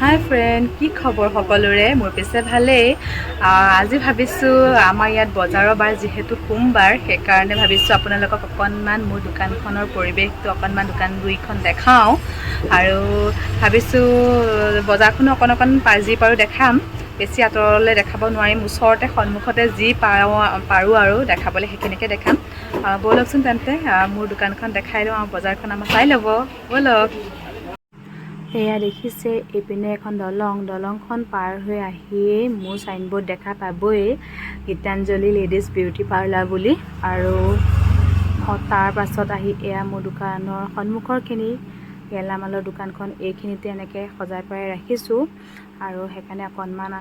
হাই friend, কি খবৰ সকলোৰে? মোৰ পিছে ভালেই। আজি ভাবিছোঁ, আমাৰ ইয়াত বজাৰৰ বাৰ যিহেতু সোমবাৰ, সেইকাৰণে ভাবিছোঁ আপোনালোকক অকণমান মোৰ দোকানখনৰ পৰিৱেশটো, অকণমান দোকান দুইখন দেখাওঁ। আৰু ভাবিছোঁ বজাৰখনো অকণ অকণ যি পাৰোঁ দেখাম। বেছি আঁতৰলৈ দেখাব নোৱাৰিম, ওচৰতে সন্মুখতে যি পাৰোঁ পাৰোঁ আৰু দেখাবলৈ, সেইখিনিকে দেখাম। ব'লকচোন তেন্তে, মোৰ দোকানখন দেখাই লওঁ আৰু বজাৰখন আমাৰ চাই ল'ব। ব'লক। এয়া দেখিছে, এইপিনে এখন দলং। দলংখন পাৰ হৈ আহিয়েই মোৰ চাইনবোৰ্ড দেখা পাবই, গীতাঞ্জলি লেডিজ বিউটি পাৰ্লাৰ বুলি। আৰু তাৰ পাছত আহি এয়া মোৰ দোকানৰ সন্মুখৰখিনি গেলামালৰ দোকানখন। এইখিনিতে এনেকৈ সজাই পৰাই ৰাখিছোঁ আৰু সেইকাৰণে অকণমান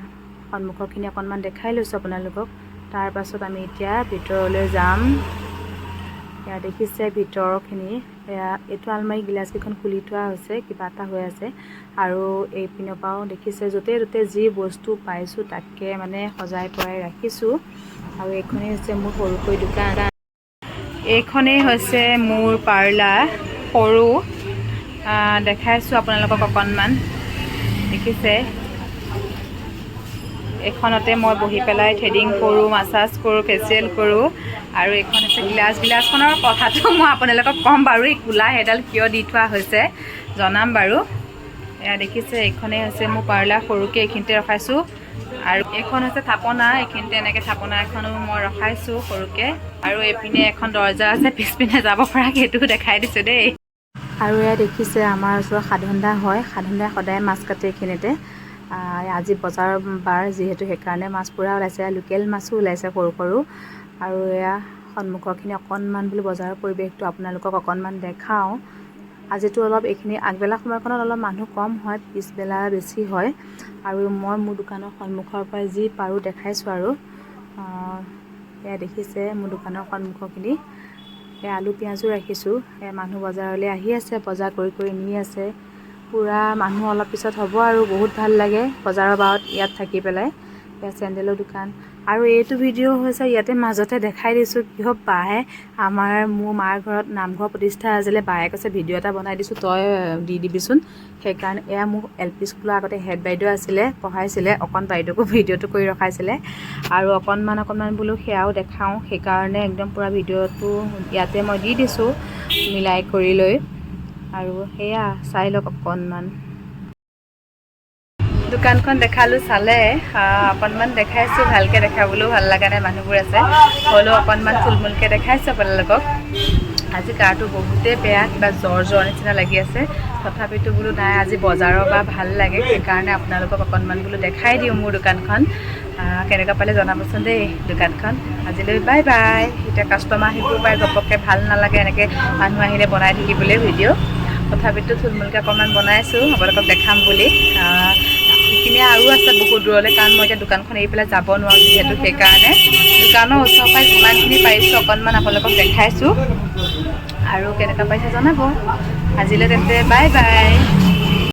সন্মুখৰখিনি অকণমান দেখাই লৈছোঁ আপোনালোকক। তাৰ পাছত আমি এতিয়া ভিতৰলৈ যাম। এয়া দেখিছে ভিতৰখিনি। এয়া এইটো আলমাৰি গিলাচকেইখন খুলি থোৱা হৈছে, কিবা এটা হৈ আছে। আৰু এইপিনৰ পৰাও দেখিছে, য'তে ত'তে যি বস্তু পাইছোঁ তাকে মানে সজাই পৰাই ৰাখিছোঁ। আৰু এইখনেই হৈছে মোৰ সৰুকৈ দোকান। এইখনেই হৈছে মোৰ পাৰ্লাৰ সৰু। দেখাইছোঁ আপোনালোকক অকণমান। দেখিছে, এইখনতে মই বহি পেলাই থ্ৰেডিং কৰোঁ, মাছাজ কৰোঁ, ফেচিয়েল কৰোঁ। আৰু এইখন হৈছে গ্লাছ। গ্লাছখনৰ কথাটো মই আপোনালোকক ক'ম বাৰু, এই কোলা সেইডাল কিয় দি থোৱা হৈছে জনাম বাৰু। এয়া দেখিছে, এইখনেই হৈছে মোৰ পাৰ্লাৰ, সৰুকৈ এইখিনিতে ৰখাইছোঁ। আৰু এইখন হৈছে থাপনা। এইখিনিতে এনেকৈ থাপনা এখনো মই ৰখাইছোঁ সৰুকৈ। আৰু এইপিনে এখন দৰ্জা আছে পিছপিনে যাব পৰাকৈ, সেইটোও দেখাই দিছোঁ দেই। আৰু এয়া দেখিছে, আমাৰ ওচৰত সাধনদা হয়। সাধনদাই সদায় মাছ কাটে এইখিনিতে। আজি বজাৰৰ বাৰ যিহেতু, সেইকাৰণে মাছ পূৰা ওলাইছে। লোকেল মাছো ওলাইছে সৰু সৰু। আৰু এয়া সন্মুখৰখিনি অকণমান বোলো বজাৰৰ পৰিৱেশটো আপোনালোকক অকণমান দেখাওঁ। আজিতো অলপ এইখিনি আগবেলা সময়কণত অলপ মানুহ কম হয়, পিছবেলা বেছি হয়। আৰু মই মোৰ দোকানৰ সন্মুখৰ পৰা যি পাৰোঁ দেখাইছোঁ। আৰু এয়া দেখিছে মোৰ দোকানৰ সন্মুখৰখিনি। এয়া আলু পিঁয়াজো ৰাখিছোঁ। এয়া মানুহ বজাৰলৈ আহি আছে, বজাৰ কৰি কৰি নি আছে। পূৰা মানুহ অলপ পিছত হ'ব আৰু বহুত ভাল লাগে বজাৰৰ বাৰত ইয়াত থাকি পেলাই। এয়া চেণ্ডেলৰ দোকান। আৰু এইটো ভিডিঅ' হৈছে ইয়াতে মাজতে দেখাই দিছোঁ। কিয় বায়ে আমাৰ, মোৰ মাৰ ঘৰত নামঘৰ প্ৰতিষ্ঠা আছিলে, বায়ে কৈছে ভিডিঅ' এটা বনাই দিছোঁ, তই দি দিবিচোন। সেইকাৰণে এয়া মোৰ এল পি স্কুলৰ আগতে হেড বাইদেউ আছিলে, পঢ়াইছিলে। অকণ বাইদেউকো ভিডিঅ'টো কৰি ৰখাইছিলে। আৰু অকণমান অকণমান বোলো সেয়াও দেখাওঁ, সেইকাৰণে একদম পূৰা ভিডিঅ'টো ইয়াতে মই দি দিছোঁ মিলাই কৰি লৈ। আৰু সেয়া চাই লওক অকণমান। দোকানখন দেখালোঁ, চালে। অকণমান দেখাইছোঁ, ভালকৈ দেখাবলৈও ভাল লগা নাই, মানুহবোৰ আছে। হ'লেও অকণমান থুলমূলকৈ দেখাইছোঁ আপোনালোকক। আজি গাটো বহুতেই বেয়া, কিবা জ্বৰ জ্বৰ নিচিনা লাগি আছে। তথাপিতো বোলো নাই, আজি বজাৰৰ বাৰ, ভাল লাগে, সেইকাৰণে আপোনালোকক অকণমান বোলো দেখাই দিওঁ মোৰ দোকানখন। কেনেকুৱা পালে জনাবচোন দেই দোকানখন। আজিলৈ বাই বাই। এতিয়া কাষ্টমাৰ আহিবও পাৰে ঘপককৈ, ভাল নালাগে এনেকৈ মানুহ আহিলে বনাই থাকিবলৈ ভিডিঅ'। তথাপিতো থুলমূলকৈ অকণমান বনাইছোঁ আপোনালোকক দেখাম বুলি। ইপিনে আৰু আছে বহুত দূৰলৈ, কাৰণ মই এতিয়া দোকানখন এৰি পেলাই যাব নোৱাৰোঁ যিহেতু, সেইকাৰণে দোকানৰ ওচৰৰ পৰাই যিমানখিনি পাৰিছোঁ অকণমান আপোনালোকক দেখাইছোঁ। আৰু কেনেকুৱা পাইছে জনাব। আজিলৈ তেন্তে বাই বাই।